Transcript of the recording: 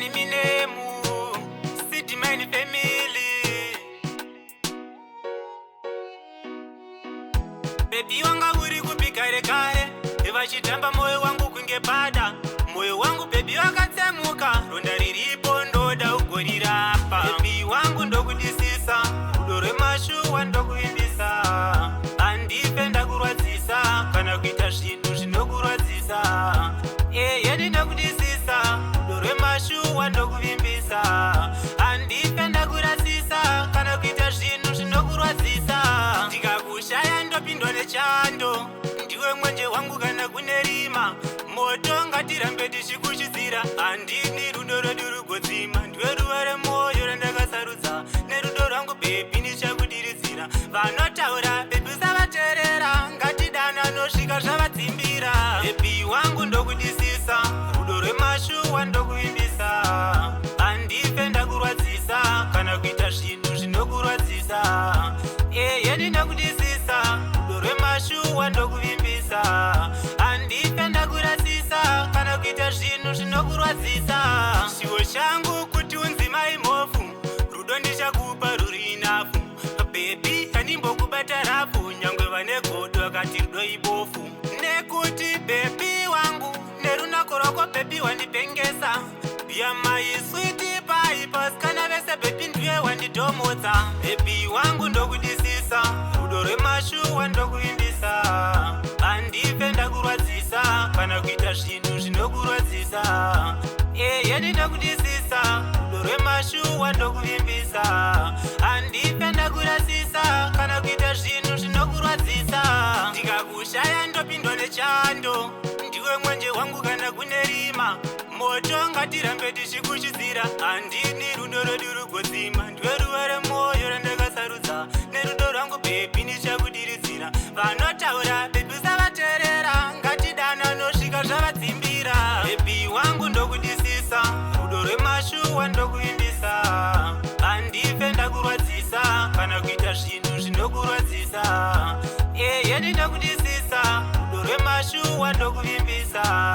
Minemu City Mine Family. Baby wanga uri kupi kare kare? Vachitamba moyo wangu kunge pada. Moyo wangu, baby, wakatsemuka, ronda riripo ndoda ugorirapa. Baby wangu, ndokudisisa, rudo rwemashuwa ndokuimbisa. Handife ndakurwadzisa kana kuita zvinhu zvinokurwadzisa. Eye, ndinokudisisa, rudo rwemashuwa ndokuvimbisa. Handife ndakurasisa kana kuita zvinhu zvinokurwadzisa. Ndikakushaya ndopindwa nechando. Ndiwe mwenje wangu kana kune rima. Moto ngatirambe tichikuchidzira, handini rudo rwedu rugodzima. Ndiwe ruva remwoyo randakasarudza, nerudo rwangu, baby, ndichakudiridzira. Vanotaura, baby, usavateerera, ngatidana nosvika zvavadzimbira. Baby wangu, ndokudisisa, rudo rwemashuwa ndokuimbisa. Handife ndakurwadzisa kana kuita zvinhu zvinokurwadzisa. Eye, ndinokudisisa, rudo rwemashuwa ndokuvimbisa. Handife ndakurasisa kana kuita zvinhu zvinokurwadzisa. Chiwo changu kuti unzi mai mhofu, rudo ndichakupa ruri enough. Baby, handimbokubata rough, nyangwe vane godo vakati rudo ibofu. Nekuti baby wangu, nerunako rwako, baby, wandipengesa. Ya my sweetie pie, pasikana vese, baby, ndiwe wandidhomotsa. Baby wangu, ndokudisisa, rudo rwemashuwa ndokuimbisa. Handife ndakurwadzisa kana kuita zvinhu zvinokurwadzisa. Eye, ndinokudisisa, rudo rwemashuwa ndokuvimbisa. Handife ndakurasisa kana kuita zvinhu zvinokurwadzisa. Ndikakushaya ndopindwa nechando. Ndiwe mwenje wangu kana kune rima. Moto ngatirambe tichikuchidzira, handini rudo rwedu rugodzima. Ndiwe ruva remwoyo randakasarudza, nerudo rwangu, baby, ndichakudiridzira. Vanotaura, baby, usavateerera, ngatidana nosvika zvavadzimbira. Baby wangu, ndokudisisa, rudo rwemashuwa ndokuimbisa. Handife ndakurwadzisa kana kuita zvinhu zvinokurwadzisa. Eye, ndinokudisisa, rudo rwemashuwa ndokuvimbisa.